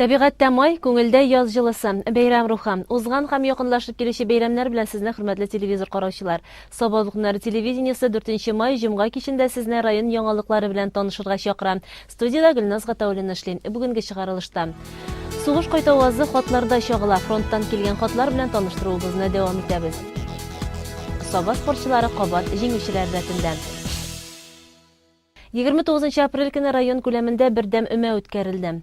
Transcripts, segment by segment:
Табигатьтә май, күңелдә яз җылысы, бәйрәм рухы. Узган һәм якынлашып килүче бәйрәмнәр белән сезне, хөрмәтле телевизор караучылар. Саба дулкыннары телевидениесе 4 май, җомга кичендә сезне район яңалыклары белән танышырга чакыра. Студиядә Гөлназ Гатауллина эшли. Бүгенге чыгарылышта. Сугыш кайтавазы хатларда чагыла. Фронттан килгән хатлар белән таныштыруыбызны дәвам итәбез. Саба спортчылары кабат җиңүчеләр рәтендә. 29 апрель көне район күләмендә бердәм өмә үткәрелде.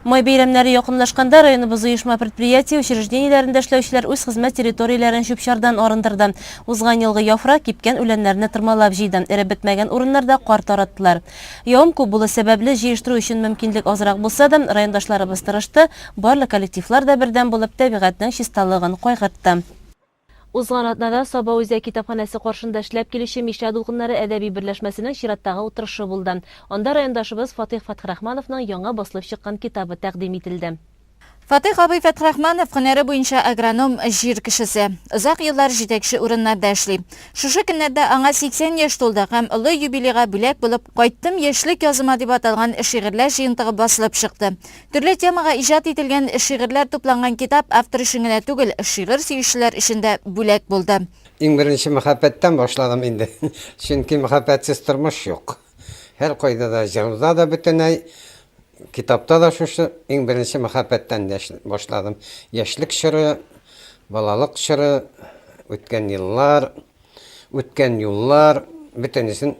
Май бәйрәмнәре якынлашканда районыбыз оешма-предприятие, учреждениеләрендә эшләүчеләр үз хезмәт территорияләрен чүп-чардан арындырды. Узган елгы яфрак, кипкән үләннәрне тырмалап җыйды, эреп бетмәгән урыннарда кар тараттылар. Явым күп булу сәбәпле, җыештыру өчен мөмкинлек азрак булса да, райондашларыбыз тырышты, барлык коллективлар да бердәм булып, табигатьнең чисталыгын кайгыртты. Узган атнада Саба үзәк китапханәсе каршында эшләп килүче Мишә дулкыннары әдәби берләшмәсенең чираттагы утырышы булды. Анда райондашыбыз Фатыйх Фәтхрахмановның яңа басылып чыккан китабы тәкъдим ителде. Фатыйх абый Фәтхрахманов һөнәре буенча агроном, җир кешесе. Озак еллар җитәкче урыннарда эшли. Шушы көннәрдә аңа 80 яшь тулды һәм олы юбилейга бүләк булып Кайттым яшьлек языма дип аталган шигырьләр җыентыгы басылып чыкты. Төрле темага иҗат ителгән шигырьләр тупланган китап автор өчен генә түгел, шигырь сөючеләр өчен дә бүләк булды. Иң беренче мәхәббәттән башладым инде. Чөнки мәхәббәтсез тормыш юк. Һәркайда да, җыруда да бөтенләй, китапта да шушы иң беренче мәхәббәттән башладым. Яшьлек чоры, балалык чоры, үткән еллар, үткән юллар, бөтенесен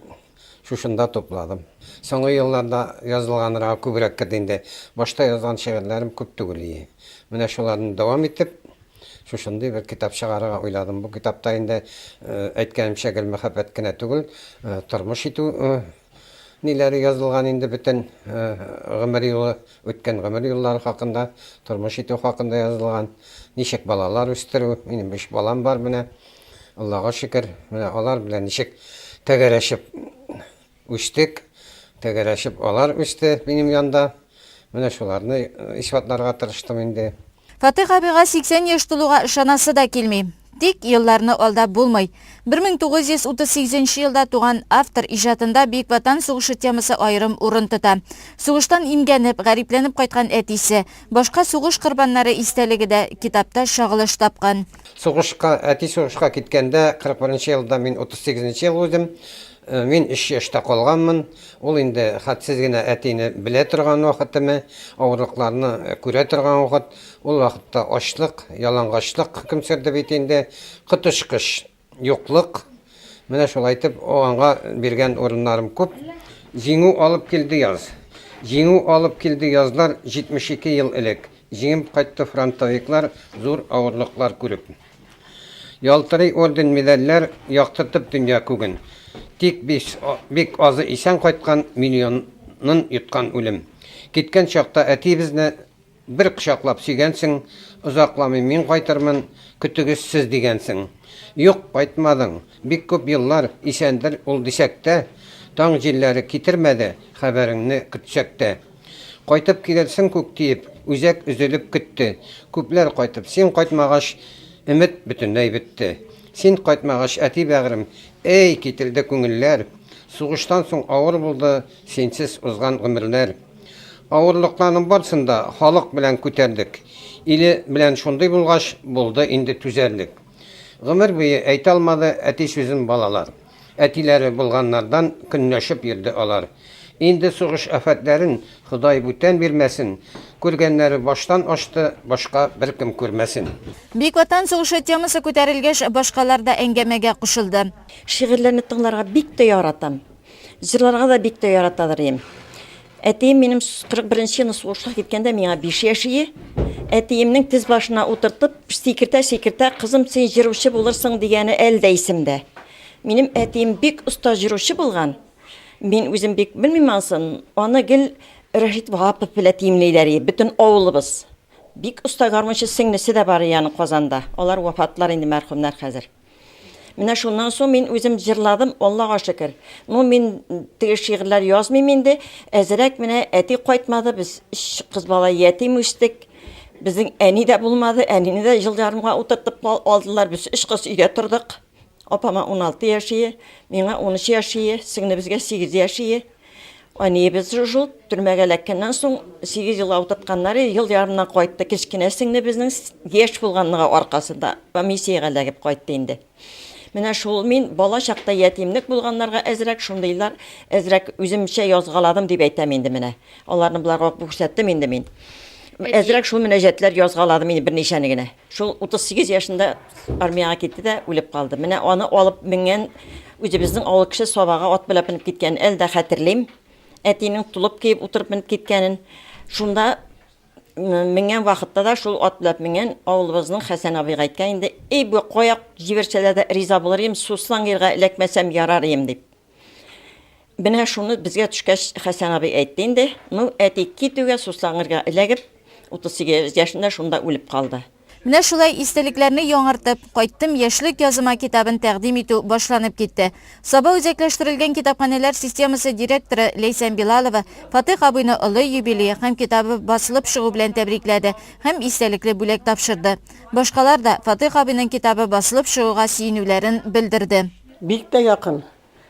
Шушында тупладым. Соңгы елларда язылганрагы күбрәк керде инде. Башта язган шигырьләрем күп түгел ие. Менә шуларны дәвам итеп, шушындый бер китап чыгарырга уйладым. Бу китапта инде, әйткәнемчә, гел мәхәббәт кенә түгел, тормыш итү ниләре язылган инде бөтен гомер юлы, үткән гомер юллары хакында, тормыш итү хакында язылган. Ничек балалар үстерү, минем өч балам бар менә. Аллага шөкер, менә алар белән ничек тәгәрәшеп үстек, тәгәрәшеп алар үсте минем янда. Менә шуларны исбатларга тырыштым инде. Фатыйх абыйга 80 яшь тулуга ышанасы да килми. Тик елларны алдап булмый. 1938 нче елда туган автор иҗатында Бөек Ватан сугышы темасы аерым урын тота. Сугыштан имгәнеп, гарипләнеп кайткан әтисе, башка сугыш корбаннары истәлеге дә китапта чагылыш тапкан. Сугышка, әти сугышка киткәндә, 41 нче елда, мин 38 нче ел үзем, мин өч яшьтә калганмын. Ул инде хәтсез генә әтине белә торган вакытымы, авырлыкларны күрә торган вакыт. Ул вакытта ачлык, ялангачлык хөкем сөрде бит инде, коточкыч юклык. Менә шулай итеп, аңа биргән урыннарым күп. Җиңү алып килде яз. Җиңү алып килде язлар 72 ел элек. Җиңеп кайтты фронтовиклар, зур авырлыклар күреп. Ялтырый орден-медальләр, яктыртып дөнья күген. Тик бис, бик азы исән кайткан, миллионын йоткан үлем. Киткән чакта әти безне бер кочаклап сөйгәнсең, озакламый мин кайтырмын, көтегез сез дигәнсең. Юк, кайтмадың. Бик күп еллар исәндер ул дисәк тә, таң җилләре китермәде хәбәреңне көтсәк тә. Кайтып килерсең күк диеп, үзәк өзелеп көтте. Күпләр кайтып, син кайтмагач, өмет бөтенләй бетте. Син кайтмагач, әти бәгърем, эй, кителде күңелләр. Сугыштан соң авыр булды синсез узган гомерләр. Авырлыкларның барсын да халык белән күтәрдек. Иле белән шундый булгач, булды инде түзәрлек. Гомер буе әйтә алмады әти сүзен балалар. Әтиләре булганнардан көнләшеп йөрде алар. Инде сугыш афәтләрен Ходай бүтән бирмәсен, күргәннәре баштан ашты, башка беркем күрмәсен. Бөек Ватан сугышы темасы күтәрелгәч, башкалар да әңгәмәгә кушылды. Шигырьләрне тыңларга бик тә яратам. Җырларга да бик тә яратадыр идем. Әтием минем 41 нче елны сугышка киткәндә миңа 5 яшь ие. Әтиемнең тез башына утыртып, сикертә-сикертә, кызым, син җыручы булырсың дигәне әле дә исемдә. Минем әтием бик оста җыручы булган. Мин үзем бик белмим анысын. Аны гел Рәшит Ваһапов белән тиңлиләр ие, бөтен авылыбыз. Бик оста гармунчы сеңлесе дә бар ие аның Казанда. Алар вафатлар инде мәрхүмнәр хәзер. Менә шуннан соң мин үзем җырладым, Аллага шөкер. Ну, мин теге шигырьләр язмыйм инде. Әзрәк менә әти кайтмады, без өч кыз бала ятим үстек. Безнең әни дә булмады, әнине дә ел ярымга утыртып алдылар. Без өч кыз өйдә тордык. Апама 16 яшь ие, миңа 13 яшь ие, сеңлебезгә 8 яшь ие. Әниебез шул төрмәгә эләккәннән соң 8 елга утыртканнар, ел ярымнан кайтты. Кечкенә сеңлебезнең яшь булганлыгы аркасында комиссиягә эләгеп кайтты инде. Менә шул мин бала чакта ятимлек булганнарга әзрәк шундыйлар, әзрәк үземчә язгаладым дип әйтәм инде менә. Аларны боларга күрсәттем инде мин. Әзрәк шул мөнәҗәтләр язгаладым инде берничәне генә. Шул 38 яшендә армиягә китте дә үлеп калды. Менә аны алып менгән үзебезнең авыл кеше Сабага ат белән менеп киткәнен әле дә хәтерлим. Әтинең толып киеп утырып менеп киткәнен. Шунда менгән вакытта да шул ат белән менгән авылыбызның Хәсән абыйга әйткән инде, "Эй, бу кая җибәрсәләр дә риза булыр идем, Суслангирга эләкмәсәм ярар идем", дип. Менә шуны безгә төшкәч, Хәсән абый әйтте инде. Ну, әти китүгә Суслангырга эләгеп, 38 яшендә шунда үлеп калды. Менә шулай истәлекләрне яңартып, Кайттым яшьлек языма китабын тәкъдим итү башланып китте. Саба үзәкләштерелгән китапханәләр системасы директоры Ләйсән Билалова Фатыйх абыйны олы юбилее һәм китабы басылып чыгу белән тәбрикләде һәм истәлекле бүләк тапшырды. Башкалар да Фатыйх абыйның китабы басылып чыгуга сөенүләрен белдерде. Бик тә якын.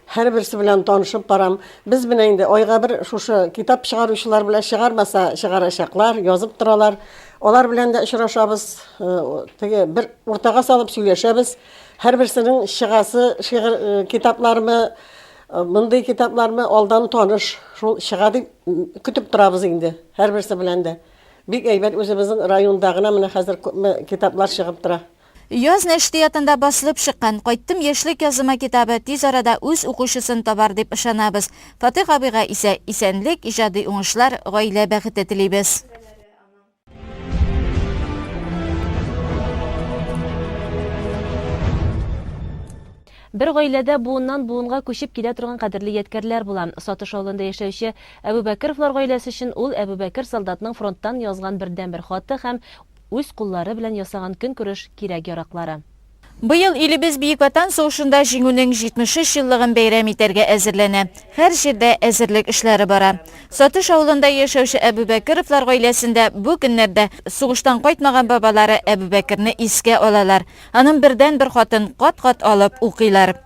Һәрберсе белән танышып барам. Без менә инде айга бер шушы китап чыгаручылар белән чыгармаса чыгарачаклар, язып торалар. Алар белән дә очрашабыз, э, теге бер уртага салып сөйләшәбез. Һәрберсенең чыгасы шигырь э, китаплармы, э, мондый китаплармы алдан таныш, шул чыга дип көтеп торабыз инде һәрберсе белән дә. Бик әйбәт үзебезнең районда гына менә хәзер күпме китаплар чыгып тора. Яз нәшриятында басылып чыккан Кайттым яшьлек языма китабы тиз арада үз укучысын табар дип ышанабыз. Фатыйх абыйга исә исәнлек, иҗади уңышлар, гаилә бәхете телибез. Бер гаиләдә буыннан буынга күчеп килә торган кадерле ядкәрләр була. Сатыш авылында яшәүче Әбүбәкеровлар гаиләсе өчен ул Әбүбәкер солдатның фронттан язган бердәнбер хаты һәм Үз куллары белән ясаган көнкүреш кирәк-яраклары. Быел илебез Бөек Ватан сугышында Җиңүнең 73 еллыгын бәйрәм итәргә әзерләнә. Һәр җирдә әзерлек эшләре бара. Сатыш авылында яшәүче Әбүбәкеровлар гаиләсендә бу көннәрдә сугыштан кайтмаган бабалары Әбүбәкерне искә алалар, аның бердәнбер хатын кат-кат алып укыйлар.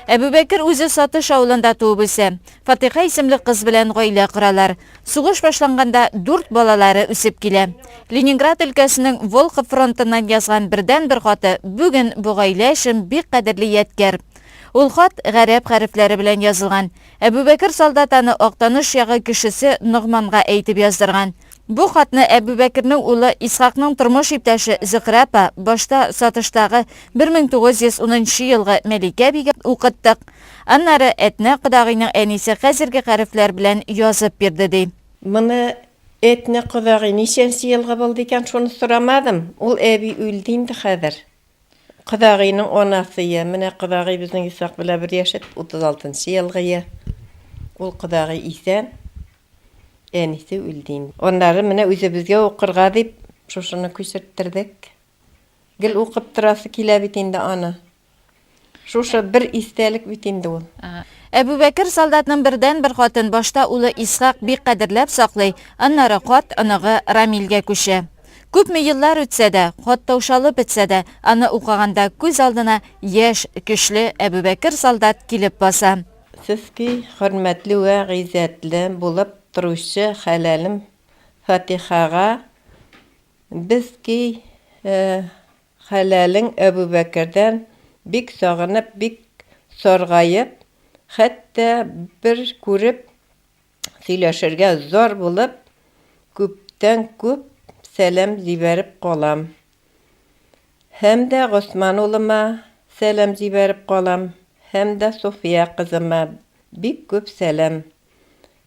Әбүбәкер үзе Сатыш авылында туып үсә. Фатыйха исемле кыз белән гаилә коралар. Сугыш башланганда дүрт балалары үсеп килә. Ленинград өлкәсенең Волхов фронтыннан язган бердәнбер хаты бүген бу гаилә өчен бик кадерле ядкәр. Ул хат гарәп хәрефләре белән язылган. Әбүбәкер солдат аны Актаныш ягы кешесе Ногманга әйтеп яздырган. Бу хатны Әбүбәкернең улы Исхакның тормыш иптәше Зөһрә апа башта Сатыштагы 1910 нчы елгы Мәликә әбигә укыттык, аннары Әтнә кодагыйның әнисе хәзерге хәрефләр белән язып бирде, ди. Моны Әтнә кодагый ничәнче елгы булды икән, шуны сорамадым. Ул әби үлде инде хәзер. Кодагыйның анасы я, менә кодагый безнең Исхак белән бер яшь, 36 нчы елгы я. Ул кодагый исән. Әнисе үлде инде. Аннары менә үзебезгә укырга дип шушыны күчерттердек. Гел укып торасы килә бит инде аны. Шушы бер истәлек бит инде ул. Әбүбәкер солдатның бердәнбер хатын башта улы Исхак бик кадерләп саклый, аннары карт оныгы Рамилгә күчә. Күпме еллар үтсә дә, хат таушалып бетсә дә, аны укыганда күз алдына яшь, көчле Әбүбәкер солдат килеп баса. Сезки хөрмәтле вә гыйззәтле булып торучы хәләлем Фатихага, без ки хәләлең Әбүбәкердән бик сагынып, бик саргаеп, хәтта бер күреп сөйләшергә зар булып, күптән-күп сәлам җибәреп калам. Һәм дә Госман улыма сәлам җибәреп калам, һәм дә Суфия кызыма бик күп сәлам.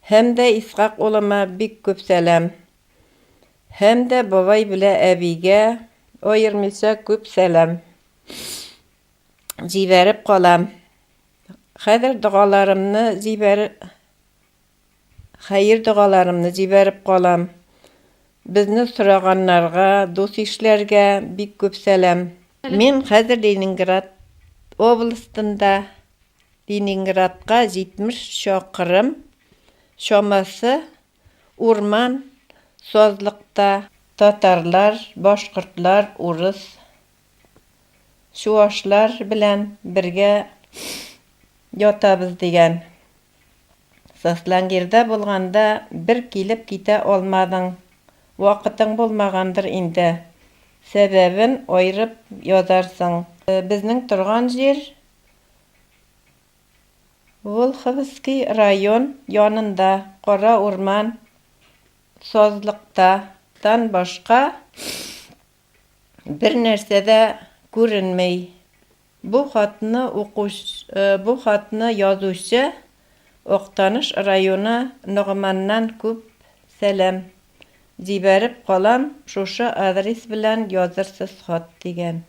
Һәм дә Исхак улыма бик күп сәлам. Һәм дә бабай белә әбигә аермыйча күп сәлам җибәреп калам. Хәзер догаларымны җибәр Хәер-догаларымны җибәреп калам. Безне сораганнарга, дус-ишләргә бик күп сәлам. Мин хәзер Ленинград областында, Ленинградка 70 чакрым чамасы урман, сазлыкта татарлар, башкортлар, урыс, чуашлар белән бергә ятабыз дигән. Сослангирда булганда бер килеп китә алмадың. Вакытың булмагандыр инде. Сәбәбен аерып язарсың. Безнең торган җир Волховский район янында, кара урман, сазлыкта. Тан башка бернәрсә дә күренми. Бу хатны укуч, бу хатны язучы Актаныш районы Ногманнан күп сәлам җибәреп калам, шушы адрес белән язырсыз хат, дигән.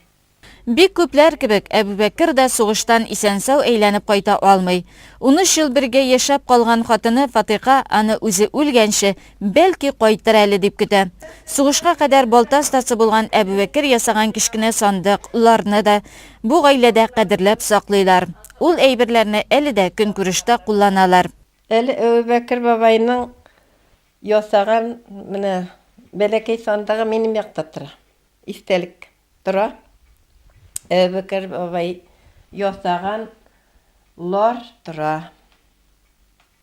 Бик күпләр кебек, Әбүбәкер дә сугыштан исән-сау әйләнеп кайта алмый. Унөч ел бергә яшәп калган хатыны Фатыйха аны үзе үлгәнче, бәлки, кайтыр әле дип көтә. Сугышка кадәр балта остасы булган Әбүбәкер ясаган кечкенә сандык ларны да бу гаиләдә кадерләп саклыйлар. Ул әйберләрне әле дә көнкүрештә кулланалар. Әле Әбүбәкер бабайның ясаган менә бәләкәй сандыгы минем якта тора. Истәлек тора. Әбүбәкер бабай ясаган лар тора.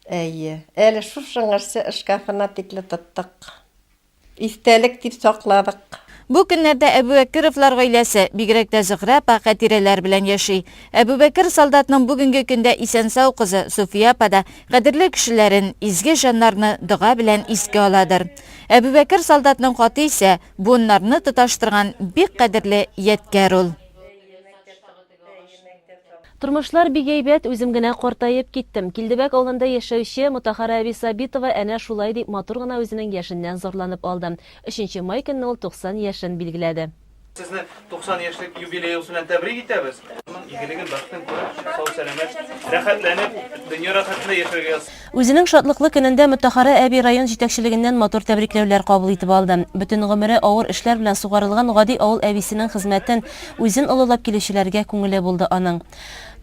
Әйе, әле шушыңарчы шкафына тикле тоттык. Истәлек дип сакладык. Бу көннәрдә Әбүбәкеровлар гаиләсе, бигрәк тә Зөһрә апа хатирәләр белән яши. Әбүбәкер солдатның бүгенге көндә исән-сау кызы Суфия апа да кадерле кешеләрен, изге җаннарны дога белән искә аладыр. Әбүбәкер солдатның хаты исә Буыннарны тоташтырган бик кадерле ядкәр ул. Тормышлар бик әйбәт, үзем генә картаеп киттем. Килдебәк авылында яшәүче Мотаһара әби Сабитова әнә шулай дип матур гына үзенең яшеннән зарланып алды. Өченче май көнне ул 90 яшен билгеләде. Сезне 90 яшьлек юбилеегыз белән тәбрик итәбез. Игелеген, бәхетен күреп, сау-сәламәт, рәхәтләнеп, дөнья рәхәтендә яшәргә язсын. Үзенең шатлыклы көнендә Мөтаһара әби район җитәкчелегеннән матур тәбрикләүләр кабул итеп алды. Бөтен гомере авыр эшләр белән сугарылган гади авыл әбисенең хезмәтен, үзен олылап килүчеләргә күңеле булды аның.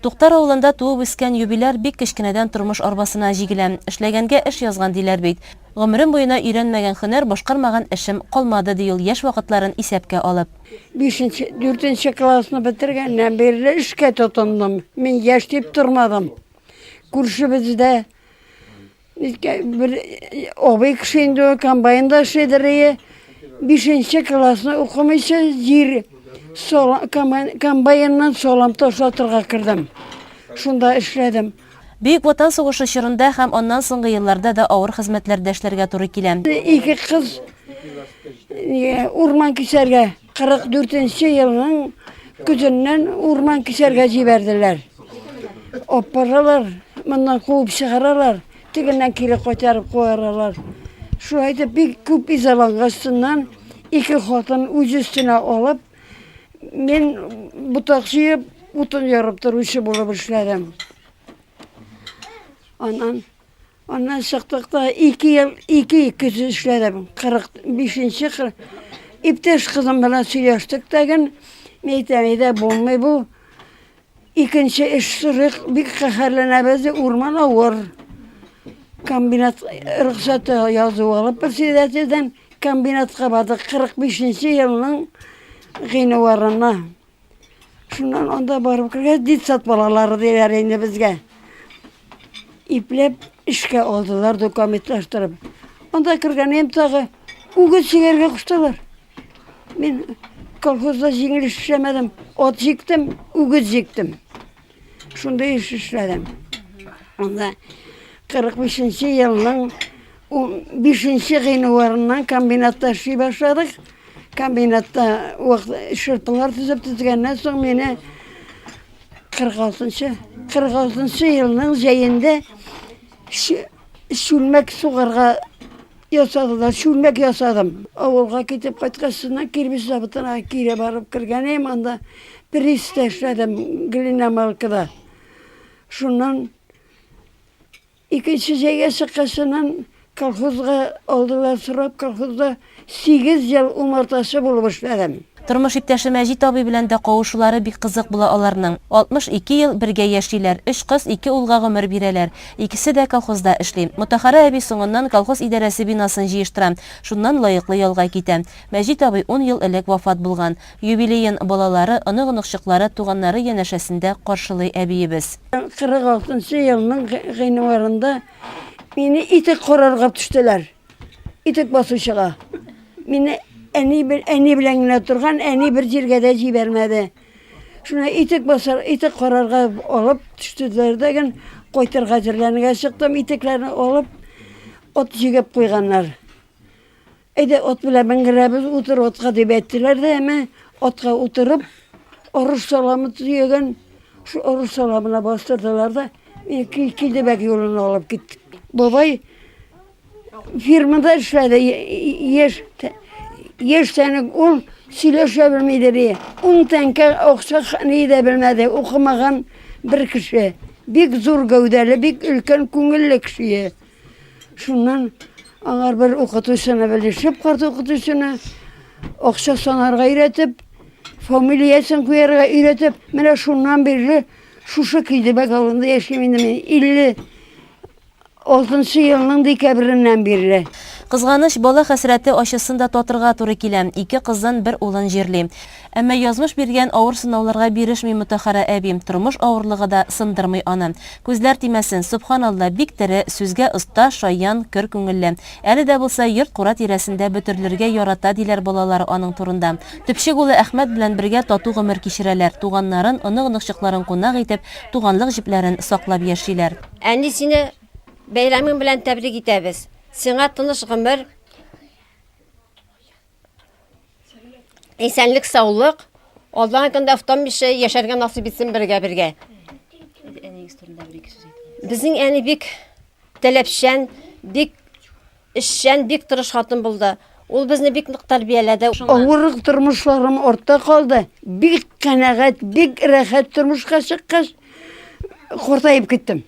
Туктар авылында туып-үскән юбиляр бик кечкенәдән тормыш арбасына җигелә. Эшләгәнгә эш язган диләр бит. Гомерем буена өйрәнмәгән һөнәр, башкармаган эшем калмады, ди ул яшь вакытларын исәпкә алып. Бишенче, дүртенче классны бетергәннән бирле эшкә тотындым. Мин яшь дип тормадым. Күршебездә бер абый кеше инде ул комбайнда эшлидер ие. Бишенче классны укымыйча җир комбайннан салам ташлатырга кердем. Шунда эшләдем. Бөек Ватан сугышы чорында һәм аннан соңгы елларда да авыр хезмәтләрдә эшләргә туры килә. Ике кыз урман кисәргә 44 нче елның көзеннән урман кисәргә җибәрделәр. Аппаралар, моннан куып чыгаралар, тегеннән кире кайтарып куаралар. Шулай итеп бик күп изалангачтыннан ике хатын үз өстенә алып, мин ботак җыеп, утын ярып торучы булып эшләдем. Аннан аннан чыктык та ике ел, ике көз эшләдем. 45-нче кыр иптәш кызым белән сөйләштек тәген. Мин әйтәм, әйдә булмый бу. Икенче эш сорыйк, бик каһәрләнәбез, урман авыр. Комбинат рөхсәте язу алып председательдән комбинатка бардык 45 елның гыйнварына. Шуннан анда барып кергәч, детсад балалары диләр инде безгә. Ипләп эшкә алдылар, документлаштырып. Анда кергән тагы үгез җигәргә куштылар. Мин колхозда җиңел эш эшләмәдем. Ат җиктем, үгез җиктем. Шундый эш эшләдем. Анда 45 елның 5 гыйнварыннан комбинатта эшли башладык. Комбинатта шырпылар төзеп төзгәннән соң мине 46 46 елның җәендә чүлмәк сугарга ясадылар, чүлмәк ясадым. Авылга китеп кайткач, шуннан кирпеч заводына кире барып кергән идем, анда приста эшләдем, глиномалкада. Шуннан Икенче җәйгә чыккачыннан колхозга алдылар сорап, колхозда 8 ел умартачы булып эшләдем. Тормыш иптәше Мәҗит абый белән дә кавышулары бик кызык була аларның. 62 ел бергә яшиләр, өч кыз, ике улга гомер бирәләр. Икесе дә колхозда эшли. Мотаһара әби соңыннан колхоз идарәсе бинасын җыештыра, шуннан лаеклы ялга китә. Мәҗит абый ун ел элек вафат булган. Юбилеен балалары, онык-оныкчыклары, туганнары янәшәсендә каршылый әбиебез. 46 нчы елның гыйнварында. Мине итек карарга төштеләр. Итек басучыга. Мине әни, әни белән генә торган, әни бер җиргә дә җибәрмәде. Шуна итек басар, итек карарга алып төштеләр дә кайтырга әзерләнергә чыктым, итекләрне алып ат җигеп куйганнар. Әйдә, ат белән менгерәбез, утыр атка дип әйттеләр дә, әмма атка утырып, арыш саламы төягән, шул арыш саламына бастырдылар да, мине Килдебәк юлына алып китте. Бабай фирмада эшләде, яшь яшьтән үк ул сөйләшә белми иде. Ун тәңкә акча ни дә белмәде, укымаган бер кеше. Бик зур гәүдәле, бик өлкән күңелле кеше. Шуннан аңар бер укытучыны белешеп, карт укытучыны акча санарга өйрәтеп, фамилиясен куярга өйрәтеп, менә шуннан бирле шушы Килдебәк авылында яшим инде мин 56 елның декабреннән бирле. Кызганыч, бала хәсрәте ачысын да татырга туры килә. Ике кызын, бер улын җирли. Әмма язмыш биргән авыр сынауларга бирешми Мотаһара әби, тормыш авырлыгы да сындырмый аны. Күзләр тимәсен, сөбханалла, бик тере, сүзгә оста, шаян, көр күңелле. Әле дә булса йорт-кура тирәсендә бөтерелергә ярата, диләр балалары аның турында. Төпчек улы Әхмәт белән бергә тату гомер кичерәләр, туганнарын, онык-оныкчыкларын кунак итеп, туганлык җепләрен саклап яшиләр. Әни, сине бәйрәмең белән тәбрик итәбез. Сиңа тыныч гомер, Исәнлек, саулык. Аллаһ көндә автомише яшәргә насыйп итсен бергә-бергә. Әниегез турында бер ике сүз әйтегез. Безнең әни бик таләпчән, бик эшчән, бик тырыш хатын булды. Ул безне бик нык тәрбияләде. Авыр тормышларым артта калды. Бик канәгать, бик рәхәт тормышка чыккач, картаеп киттем.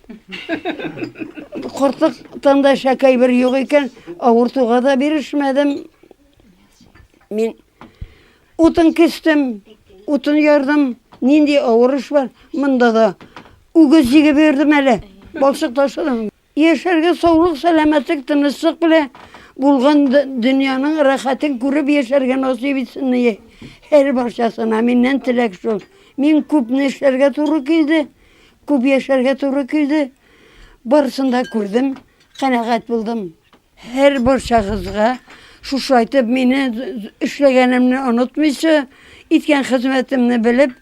Картлыктан да шәкәй бер юк икән, авыртуга да бирешмәдем. Мин утын кистем, утын ярдым. Нинди авыр эш бар. Монда да үгез җигеп йөрдем әле. Балчык ташыдым. Яшәргә саулык, сәламәтлек, тынычлык белән булган дөньяның рәхәтен күреп яшәргә насыйп итсен һәр барчасына. Миннән теләк шул. Мин күпне эшләргә туры килде, күп яшәргә туры килде. Барысын да күрдем, канәгать булдым. Һәр барчагызга шушы айтып, мине эшләгәнемне онытмыйча, иткән хезмәтемне белеп,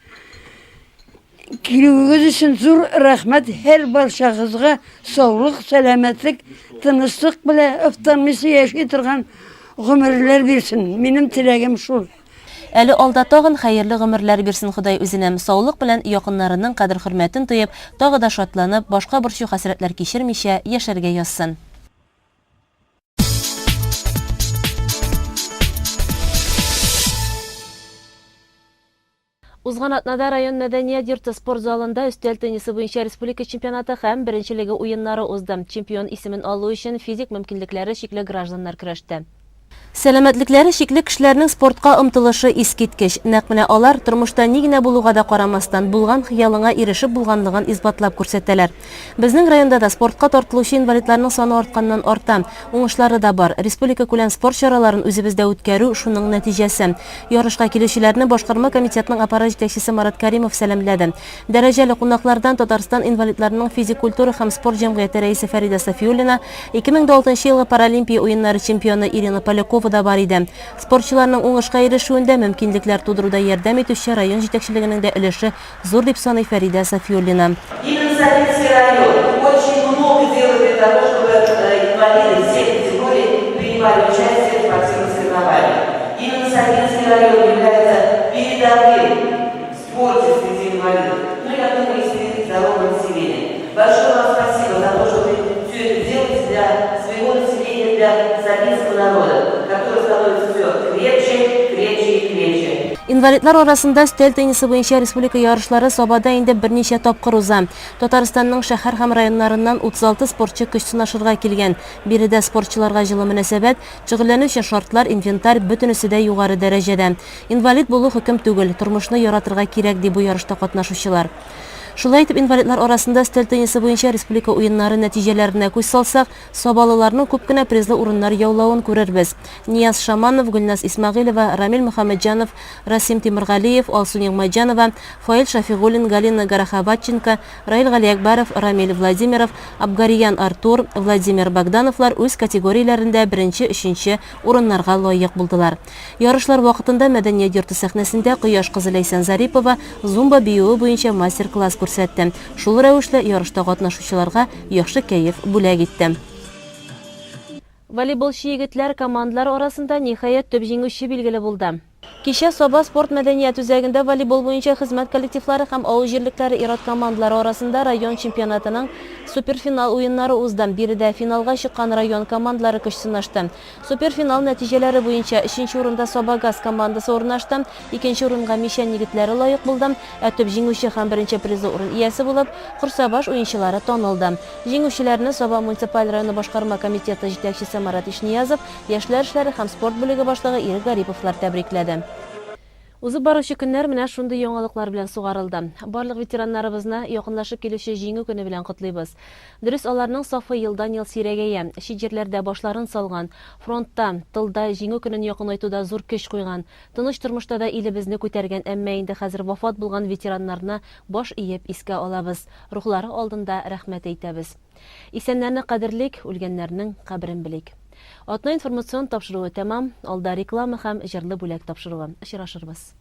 килүегез өчен зур рәхмәт. Һәр барчагызга саулык, сәламәтлек, тынычлык белән офтанмыйча яши торган гомерләр бирсен. Минем теләгем шул. Әле алда тагын хәерле гомерләр бирсен Ходай үзенә, саулык белән якыннарының кадер-хөрмәтен тоеп, тагы да шатланып, башка борчу-хәсрәтләр кичермичә яшәргә язсын. Узган атнада район мәдәният йорты спорт залында өстәл теннисы буенча республика чемпионаты һәм беренчелеге уеннары узды. Чемпион исемен алу өчен физик мөмкинлекләре чикле гражданнар көрәште. Сәламәтлекләре чикле кешеләрнең спортка омтылышы искиткеч. Нәкъ менә алар, тормышта ни генә булуга да карамастан, булган хыялыңа ирешеп булганлыгын исбатлап күрсәтәләр. Безнең районда да спортка тартылучы инвалидларның саны артканнан арта. Уңышлары да бар. Республикакүләм спорт чараларын үзебездә үткәрү, шуның нәтиҗәсе. Ярышка килүчеләрне башкарма комитетның аппарат җитәкчесе Марат Кәримов сәламләде. Дәрәҗәле кунаклардан Татарстан инвалидларының физик культура һәм спорт җәмгыяте рәисе Фәридә Сафиуллина, 2006 елгы Паралимпия уеннары чемпионы Ирина Полякова да бар иде. Спортчыларның уңышка ирешүендә мөмкинлекләр тудыруда ярдәм итүче район җитәкчелегенең дә өлеше зур, дип саный Фәридә Сафиуллина. Именно Сабинский район очень много делает для того, чтобы инвалиды всех категорий принимали участие в спортивных соревнованиях. Именно Сабинский район является передовым в спорте среди инвалидов, ну и, я думаю, и среди здорового населения. Большое вам спасибо за то, что вы все это делаете для своего населения, для сабинского народа, который становится все крепче, крепче и крепче. Инвалидлар арасында өстәл теннисы буенча республика ярышлары Сабада инде берничә тапкыр уза. Татарстанның шәһәр һәм районнарыннан 36 спортчы көч сынашырга килгән. Биредә спортчыларга җылы мөнәсәбәт, шөгыльләнү өчен шартлар, инвентарь, бөтенесе дә югары дәрәҗәдә. Инвалид булу хөкем түгел, тормышны яратырга кирәк, ди бу ярышта катнашучылар. Шулай итеп, инвалидлар арасында өстәл теннисы буенча республика уеннары нәтиҗәләренә күз салсак, сабалыларның күп кенә призлы урыннар яулавын күрербез. Нияз Шаманов, Гөлназ Исмәгыйлева, Рамил Мөхәммәтҗанов, Расим Тимергалиев, Алсу Нигъмәтҗанова, Фаил Шәфигуллин, Галина Гороховатченко, Раил Галиәкбәров, Рамил Владимиров, Абгариян Артур, Владимир Богдановлар үз категорияләрендә беренче, өченче урыннарга лаек булдылар. Ярышлар вакытында Мәдәният йорты сәхнәсендә Кояш кызы Ләйсән Зарипова зумба биюе буенча мастер-класс күрсәтте. Шул рәвешле ярышта катнашучыларга яхшы кәеф бүләк итте. Волейболчы егетләр командалары арасында, ниһаять, төп җиңүче билгеле булды. Кичә Саба спорт-мәдәният үзәгендә волейбол буенча хезмәт коллективлары һәм авыл җирлекләре ир-ат командалары арасында район чемпионатының суперфинал уеннары узды. Биредә финалга чыккан район командалары көч сынашты. Суперфинал нәтиҗәләре буенча, өченче урында Сабагаз командасы урнашты, икенче урынга Мичән егетләре лаек булды, ә төп җиңүче һәм беренче призлы урын иясе булып, Корсабаш уенчылары танылды. Җиңүчеләрне Саба муниципаль районы башкарма комитеты җитәкчесе Марат Ишниязов, яшьләр эшләре һәм спорт бүлеге башлыгы Ирек Гариповлар тәбрикләде. Узып баручы көннәр менә шундый яңалыклар белән сугарылды. Барлык ветераннарыбызны якынлашып килүче Җиңү көне белән котлыйбыз. Дөрес, аларның сафы елдан-ел сирәгәя. Чит җирләрдә башларын салган, фронтта, тылда Җиңү көнен якынайтуда зур көч куйган, тыныч тормышта да илебезне күтәргән, әмма инде хәзер вафат булган ветераннарны баш иеп искә алабыз, рухлары алдында рәхмәт әйтәбез. Исәннәрне кадерлик, үлгәннәрнең каберен белик. Атна информацион тапшыруы тәмам, алда реклама һәм җырлы бүләк тапшыруы. Очрашырбыз.